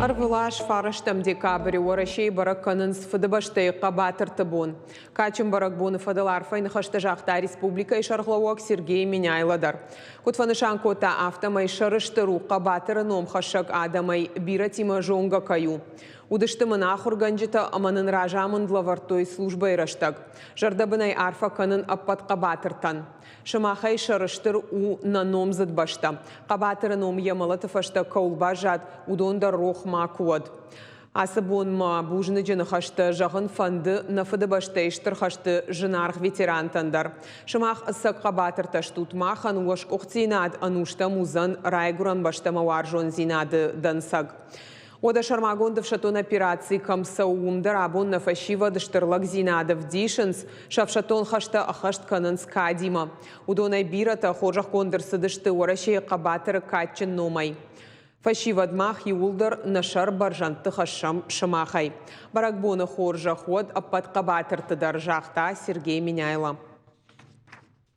Ӕрвылаз фарӕстӕм декабры Уӕрӕсейы бӕрӕг кӕнынц Фыдыбӕстӕйы хъӕбатырты бон. Кадджын бӕрӕгбоны фӕдыл арфӕйы ныхӕстӕ загъта республикӕйы сӕргълӕууӕг Сергей Меняйло дӕр. Куыд фӕнысан кодта, афтӕмӕй сӕрыстыр у хъӕбатыры номхӕссӕг адӕмӕй бирӕтимӕ зонгӕ кӕй у. Уыдысты мын ахуыргӕнджытӕ ӕмӕ нын разамынд лӕвӕрдтой службӕйы рӕстӕг. Зӕрдӕбынӕй арфӕ кӕнын ӕппӕт хъӕбатыртӕн. Сымахӕй сӕрыстыр у нӕ номдзыд бӕстӕ. Хъӕбатыры ном йӕ мӕлӕты фӕстӕ кӕуыл баззад, уыдон дӕр рох макуы уӕд. Ацы бон мӕ бузныджы ныхӕстӕ зӕгъын фӕнды нӕ Фыдыбӕстӕйы Стыр хӕсты зынаргъ ветерантӕн дӕр. Сымах ӕцӕг хъӕбатыртӕ стут, махӕн уӕ сгуыхтдзинад ӕнустӕм уыдзӕн райгуырӕн бӕстӕмӕ уарзондзинады дӕнцӕг. Уӕдӕ сӕрмагонд ӕфсӕддон операци кӕм цӕуы, уым дӕр абон нӕ фӕсивӕд стыр лӕгдзинад ӕвдисынц, сӕ ӕфсӕддон хӕстӕ ӕххӕст кӕнынц кадимӕ. Уыдонӕй бирӕтӕ хорзӕхгонд ӕрцыдысты Уӕрӕсейы хъӕбатыры кадджын номӕй. Фӕсивӕд, мах иууылдӕр нӕ сӕр бӕрзӕндты хӕссӕм сымахӕй. Бӕрӕгбоны хорзӕх уӕд ӕппӕт хъӕбатырты дӕр, загъта Сергей Меняйло.